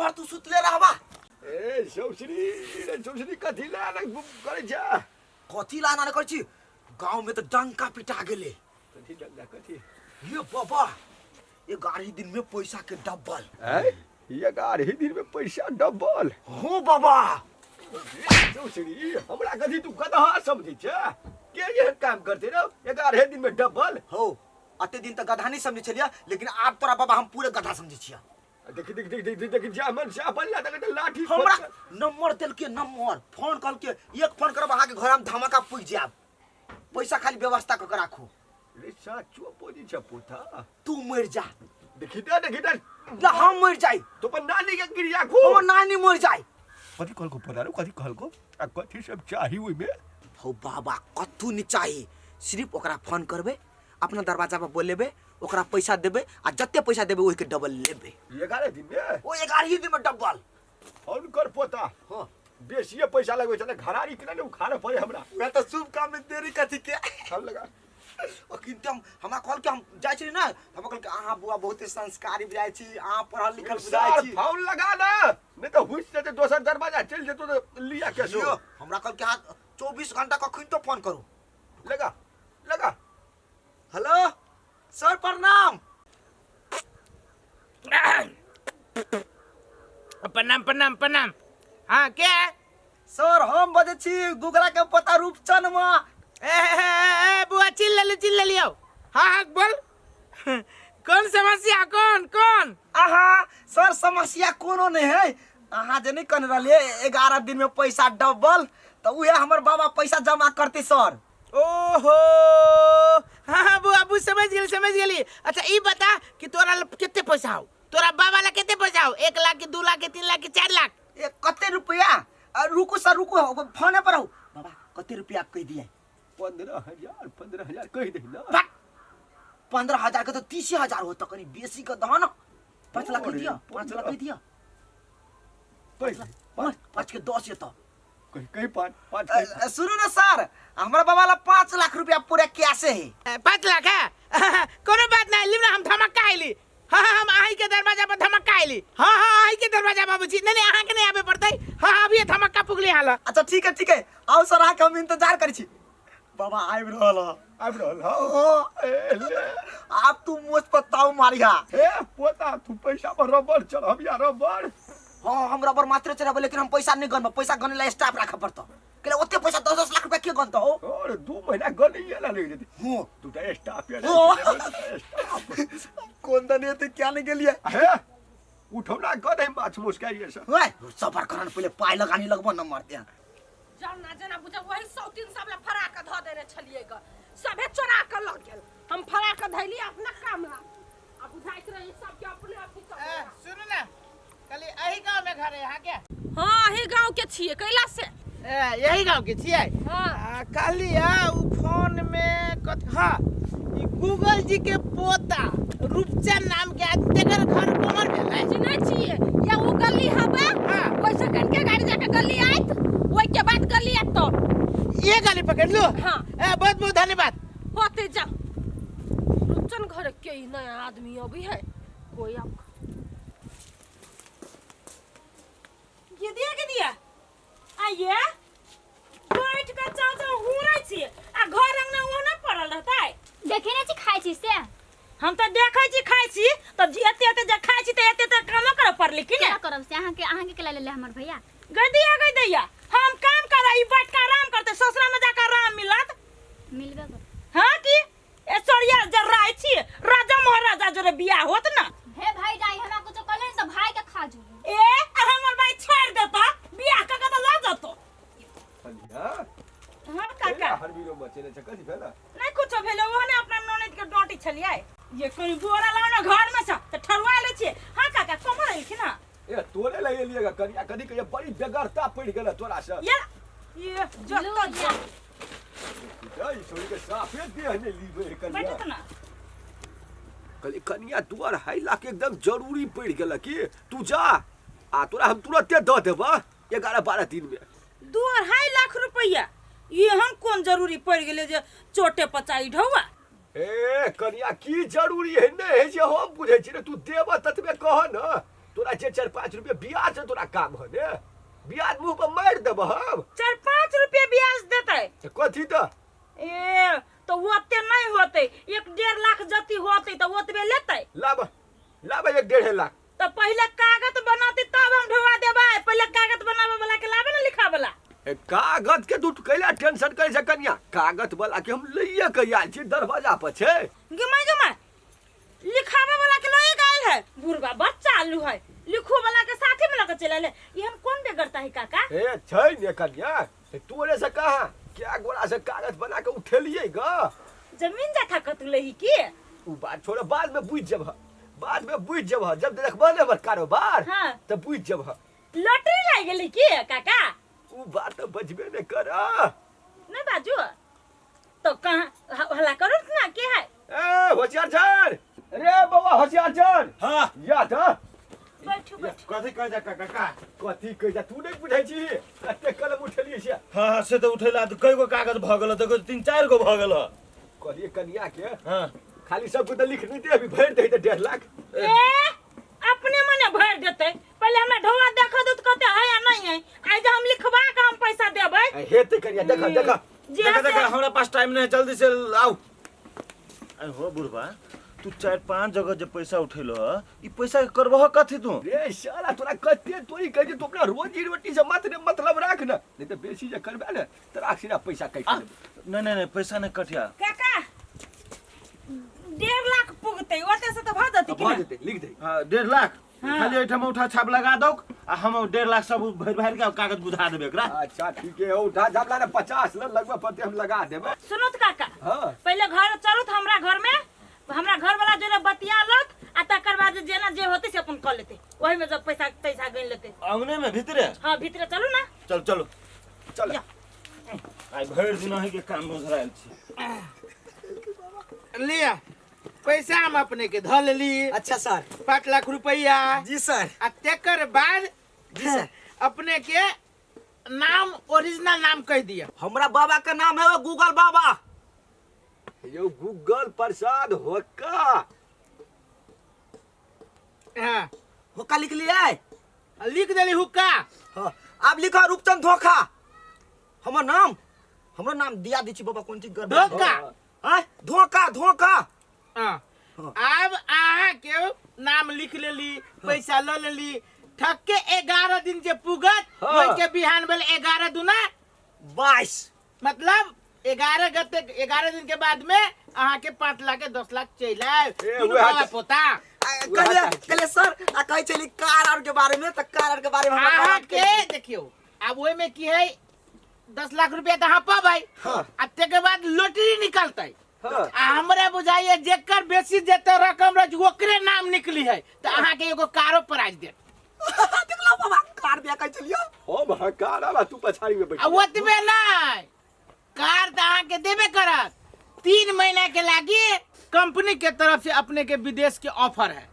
भर तू सुतले रहबा। ए सौश्री रे सौश्री, कथी ला अलग करै छै? कथी ला एना करै छी? गाँव में तऽ डंका पिटा गेलै। कथी डंका कथी? ये बाबा, 11 दिन में पैसा के डबल। ऐ 11 दिन में पैसा डबल? हो बाबा। चौधरी, हमरा कथी तू गदहा समझै छै? के एहन काम करते रे 11 दिन में डबल? हो, अते दिन तक गधा नहीं समझै छलियै, लेकिन आब तोरा बाबा हम पूरे गधा समझै छियै। देखी देख देख देख देख, जा मन से अपन ला तक लाठी। हमरा नंबर देलके, नंबर फोन कहलके, एक फोन करब अहाँके घर हम धमाका पुजि जायब, पैसा खाली व्यवस्था कऽ के राखू। रे साचो बोली छ पोता? तू मरि जा। देखी दे, देखी दे। ना, हम मरि जाई। तो अपन नानी के गिरिया खो। हमर नानी मरि जाई। कथी कहलको पोता रे? कथी कहलको आ कथी सब चाही ओइमे? हो बाबा, कथू नहीं चाही, सिर्फ ओकरा फोन करबे, अपना दरवाजा पर बोलेबे, ओकरा पैसा देबे आ जते पैसा देबे ओहि के डबल लेबे। 11 दिन में? ओ 11 ही दिन में डबल। फोन कर पोता। हाँ। बेसिए पैसा लगबै छै ने, घरारी के ने उखाड़े पड़े हमरा। मैं तो शुभ काम में देरी कथी के। हम लगा। अखन हम हमरा कहल के हम जाइ छी ना, हमरा कहल के अहाँ बुआ बहुत संस्कारी बुझाइ छी, अहाँ पढ़ल लिखल बुझाइ छी। फोन लगा ना, नहीं तो हुस जेतै दोसर दरवाजा चलि जेतौ तऽ लिया कैसो। यौ, हमरा कहल के अहाँ 24 घंटा कखन तो फोन करू। लगा लगा। हेलो सर, प्रणाम। प्रणाम प्रणाम प्रणाम। हाँ, के है? सर, हम बजै छी गुगरा के पता रूपचन मा। ए, ए, ए, ए, बुआ चिल लेली, चिल लेली आओ। हाँ हाँ बोल, कौन समस्या, कौन कौन? आहा सर, समस्या कोनो नहीं है। अहाँ जे नहीं कहने रहलियै 11 दिन में पैसा डबल, तऽ उहे हमर बाबा पैसा जमा करते सर। ओहो हाँ हाँ बुआ, बुझ समझ गेली, समझ गेली। अच्छा ई बता कि तोरा ल कते पैसा हो, तोरा बाबा ला कते पैसा हो? 1 लाख के 2 लाख के 3 लाख के 4 लाख? ए कते रुपया? रुकू सर, रुकू, फोने पर रहू। बाबा कते रुपया कहि दिए? 15,000, 15,000 कहि दे ना। बा, 15,000 के तो 30,000 होता, कनी बेसी के दह ना। 5 लाख कहि दिया, 5 लाख कहि दिया। कहि दे, पाँच, पाँच के 10 ये तो। कहि, कहि पाँच, पाँच कहि। सुनू ना सर, हमरा बाबा ला 5 लाख रुपया पूरा कैसे है। 5 लाख है? कोनो बात नहीं, लिम ना हम धमक्का आइली। हाँ हाँ, हम आही के दरवाजा पर धमक्का आइली। हाँ हाँ, आही के दरवाजा बाबूजी। नहीं नहीं, अहाँ के नहीं आबे पड़तै। हाँ हाँ, अभी धमक्का पुगली हाला। अच्छा ठीक है, ठीक है, आओ सर, आके हम इंतजार करै छी। बाबा आबि रहल ह। आबि रहल ह? हाँ। ए, ले। आब तू मोछ पर ताव मारिहा। ए पोता, तू पैसा पर रबर चढ़बिया, रबर। हाँ, हम रबर मात्र चढ़ाबे, लेकिन हम पैसा नहीं गनब, पैसा गने ला स्टाफ राखे पड़तो। केले ओते पैसा 10-10 लाख रुपया के गनतो हो? और 2 महीना गनैये ला लागि जेतै। हाँ। दूटा स्टाफ या हाँ। स्टाफ। कोन दने एते क्या नहीं गेलियै? हे, उठौना गनै माछ मुस्काइए से। ओए, सबर करन, पहिले पाइ लगानी लगबो न मरते। जाना जना बुझा वही 103 सब ला फरा के धऽ देने छलियै ग, सभे चोरा के लऽ गेल। हम फरा के धैली अपना काम ला, आ बुझाइत रही सबके अपने अथी कर। ए, सुनू ना, कहली एही गांव में घर है यहाँ के? हाँ, एही गांव के छियै। कैला से? ए, यही गांव के छियै? हाँ। आ, कहली है उ फोन में कथ, हाँ, ई गूगल जी के पोता रूपचंद नाम के आदमी तेकर घर कोमर भेलै? चिन्है छियै या उ गली हवे? हाँ। ओइसे कनके गाड़ी जाके गली आयत, ओइ के बाद गली आयत तो ये गली पकड़ लो। हाँ। ए, बहुत बहुत धन्यवाद। होते जा रूपचंद घर के ही नया आदमी अभी है कोई आप ये दिया के दिया आइए बैठ के चाव चाव हुरै छी आ घर अंगना ओहने पड़ल रहतै। देखे नै छी खाइ छी से। हम तऽ देखै छी खाइ छी तब जी एते एते जे खाइ छी तऽ एते एते कामो करऽ पड़लै कि ने? केना करब से? अहाँके अहाँके केला लेले हमर भैया? गै दिया, गै दैया, हम काम करऽ ई बैठ के आराम करतै, ससुरा में जाके आराम मिलत? मिलबे कर। हाँ की ए सरिया जर्राइ छी, राजा महाराजा जोरे बियाह होत ना। हे भाई जाई, हमरा कुछो कहले त भाई के खा जो। ए आ हमर भाई छोड़ देता, बियाह क के त ल जतो। कनिया। हाँ काका। हरबीरो मचेने छै, कथी भेल? नहीं कुछो भेल, ओहने अपना ननद के डांटी छलियै ये कोई बोरा लाओ ना घर में से त ठरुआ ले छियै। हाँ काका, कमर एलखिन ना? ए तोरे लगे लिएगा कनिया, कथी कहिए, बड़ी बेगरता पड़ि गेल तोरा से। ये ये जत जा। ई छोड़ी के साफे देह नहि लीबै है कनिया। बैठत ना। कहली कनिया, तू 2.5 लाख एकदम जरूरी पड़ि गेल की? तू जा आ तोरा हम तुरंते दऽ देबह 11-12 दिन में। 2.5 लाख रुपया ये हम कोन जरूरी पड़ गेलै जे चोटे पचाई ढौआ? ए कनिया, की जरूरी है नहीं है जे हम बुझै छी ने, तू देबह ततबे कह न। तोरा जे 4-5 रुपया ब्याज से तोरा काम हो ने, ब्याज मुंह पर मारि देबह हम। 4-5 रुपया ब्याज देतै। तऽ कथी तऽ? ए तो ओते नहीं होते, 1-1.5 लाख जति होते तो ओतबे लेते। लाब लाब 1-1.5 लाख। तो पहले कागज बनाते तब हम ढोवा देबै। पहले कागज बनावे वाला के लाबे ना लिखा वाला। ए कागज के तू कैला टेंशन करे छै कनिया, कागज वाला के हम लइए के आयल छी, दरवाजा पर छै। गिमाय गिमाय लिखावे वाला के लइए के आयल है, बुढ़वा बच्चा आलू है, लिखो वाला के साथे में लके चल आयल है। ई हम कौन बेगरता है काका? ए छै ने कनिया, ते तोरे से कहा क्या गोरा से कागज बना के उठेलिए ग? जमीन जाथा कतु लही की? उ बात छोड़, बाद में बुझ जबह, बाद में बुझ जबह, जब देखबह ने हमर कारोबार हाँ। त बुझ जबह। लॉटरी लागि गेली की काका? उ बात त बजबे ने कर। नहीं बाजू तो कहाँ हल्ला करू ना के है? ए होशियार छन रे बाबा, होशियार छन। हाँ। या त बैठू बैठू। कथी कह जा काका? का कथी कह जा, तू नहीं बुझै छी कते कलम उठेलिए छै। हाँ हाँ से तऽ उठेला तऽ कई गो कागज भऽ गेल, देखो 3-4 गो भऽ गेल। कहलिए कनिया के हाँ खाली सबको तऽ लिख नहीं दे, अभी भरि दे तऽ 1.5 लाख। ए अपने मने भर देते, पहले हमरा ढोआ देखो तो कहते है या नहीं है, आज हम लिखवा के हम पैसा देबै। ए, हेतै कनिया, देखा देखा जे देखा से- देखा, हमरा पास टाइम नहीं है, जल्दी से आउ। अरे हो बुढ़बा, तू 4-5 जगह जे पैसा उठेलो ह, ई पैसा के करबह कथी तू? रे साला तोरा कते तोरी कहै छै, तू अपना रोजी रोटी से मत ने मतलब राख ना, नहीं तऽ बेसी जे करबे ने तोरा सीधा पैसा काटि लेबै। नहीं नहीं नहीं, पैसा नहीं कटिया काका। 1.5 लाख पुगतै, ओते से तऽ भऽ जेतै कि भऽ ने? जेतै, लिख दे। हाँ 1.5 लाख हाँ। खाली एहिठाम उठा छाप लगा दौ आ हम 1.5 लाख सब भरि भरि के कागज बुझा देबै एकरा। अच्छा ठीक है, उठा छाप ला 50 ल लगबे पड़तै, हम लगा देबै। सुनू तऽ काका, हाँ। पहिले घर चलू तऽ हमरा घर में, हमरा घर वाला जोरे बतिया लत आ तकर बाद जेना जे होतै से अपन कऽ लेतै, ओही में जब पैसा तैसा गनि लेतै। अंगने में भीतरे? हाँ भीतरे चलू ना। चल चलो चल। जा। आइ भरि दिन अहीं के काम ओझरायल छी। लिया पैसा हम अपने के धऽ लेली। अच्छा सर। 5 लाख रुपया। जी सर। आ तेकर बाद जी सर अपने के नाम ओरिजिनल नाम कह दिया। हमरा बाबा का नाम है वो गूगल बाबा। यो गूगल प्रसाद होका। हाँ होका लिख लिया है? लिख देली हुक्का। हाँ आप लिखा रूपचंद धोखा। हमर नाम, हमरो नाम दिया दी छी बाबा, कोन चीज गड़बड़? धोखा। हाँ धोखा धोखा। हाँ। अब अहाँ के नाम लिख लेली, पैसा ल लेली, ठक के 11 दिन जे पुगत हाँ। ओहि के बिहान भेल 11 दूना 22, मतलब 11 गते 11 दिन के बाद में अहाँ के 5 लाख के 10 लाख चलि आयब। ए, दुनू उएह बाबा तऽ- पोता। कहलिए कहलिए सर, आ कहै छली कार आर के बारे में, तऽ कार आर के बारे में हमरा अहाँ बात के देखियौ आब ओहि में की है, 10 लाख रुपया तऽ अहाँ पबै हाँ। आ तकर बाद लॉटरी निकलतै। हाँ। आ हमरा बुझाइए जेकर बेसी जेते रकम रहे छै, ओकरे नाम निकली है, तऽ अहाँ के एगो कारो प्राइज देत। देखला बाबा कार दिया कहै छलियो। हम हकार आब तू पछाड़ी में बैठ। आ ओतबे नहि, कार तऽ अहाँ के देबे करत। 3 महीना के लागी कंपनी के तरफ से अपने के विदेश के ऑफर है,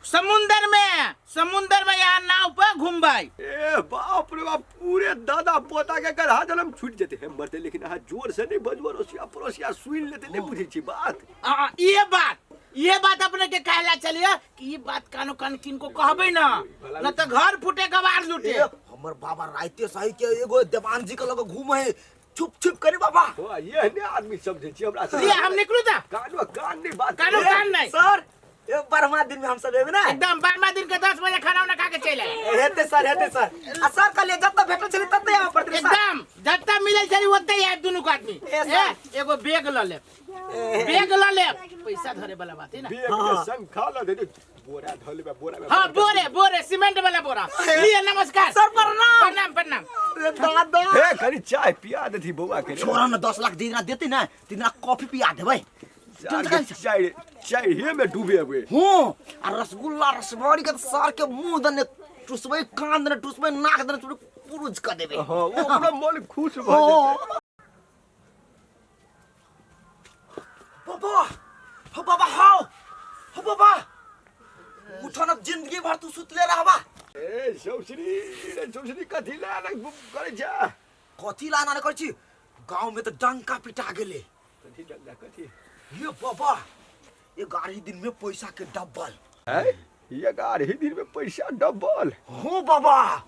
समुंदर में, समुंदर में यहाँ नाव पर घूमबै। ए बाप रे बाप, पूरे दादा पोता के गधा जलम छूट जेते है मरते, लेकिन अहाँ जोर से नहीं बजबो, रसिया पड़ोसिया सुन लेते, नहीं बुझै छी बात। आ, ये बात, ये बात अपने के कहला चलिए कि ये बात कानो कान किनको कहबै ना, न तो घर फूटे कबार लूटे। ए, हमर बाबा राइते सही के एगो देवान जी के लगे घूमे है, छुप छुप करे बाबा। हो, ये ने आदमी समझे छी हमरा से। लिया, हम निकलू ता। कानो कान नहीं बात। कानो ए, कान नहीं। सर, ये 12वां दिन में हम सब एबे ना। एकदम 12वां दिन के 10 बजे खाना उना खा के चल आए। हेते सर, हेते सर। आ सर कहलिए जब तक भेटल छली तब तक आबे पड़तै सर। एकदम जब तक मिलल छली ओतै आबि दुनू के आदमी। ए, सर। ए, एगो बैग ल ले, बैग ल ले, पैसा धरे वाला बात है ना। बैग में संग खा ल दे, बोरा धर लेबे, बोरा में। हाँ बोरे बोरे सीमेंट वाला बोरा। लिए नमस्कार सर, प्रणाम। प्रणाम प्रणाम। रे दादा। हे कनी चाय पिया देथी बौआ के। छोरा न 10 लाख दिना देते ना, तिना कॉफी पिया देबै। चाय चाय चाय हे में डूबे हुए। हूँ, आ रसगुल्ला रसभरी के सर के मुंह दने टुसबै, कान दने टुसबै, नाक दने टुसबै, पुरुज क देबै। हाँ, वो पूरा मन खुश भ जेतै। बाबा, हो बाबा, हाओ, हो बाबा, उठो न, जिंदगी भर तू सुतले रहबा। ए सौसरी, रे सौसरी कथी ला ना करै छ? कथी ला ना करै छी? गांव में तो डंका पिटा गेले। कथी डंका कथी? ये बाबा, ये गाड़ी दिन में पैसा के डबल। है? 11 ही दिन में पैसा डबल। हो बाबा।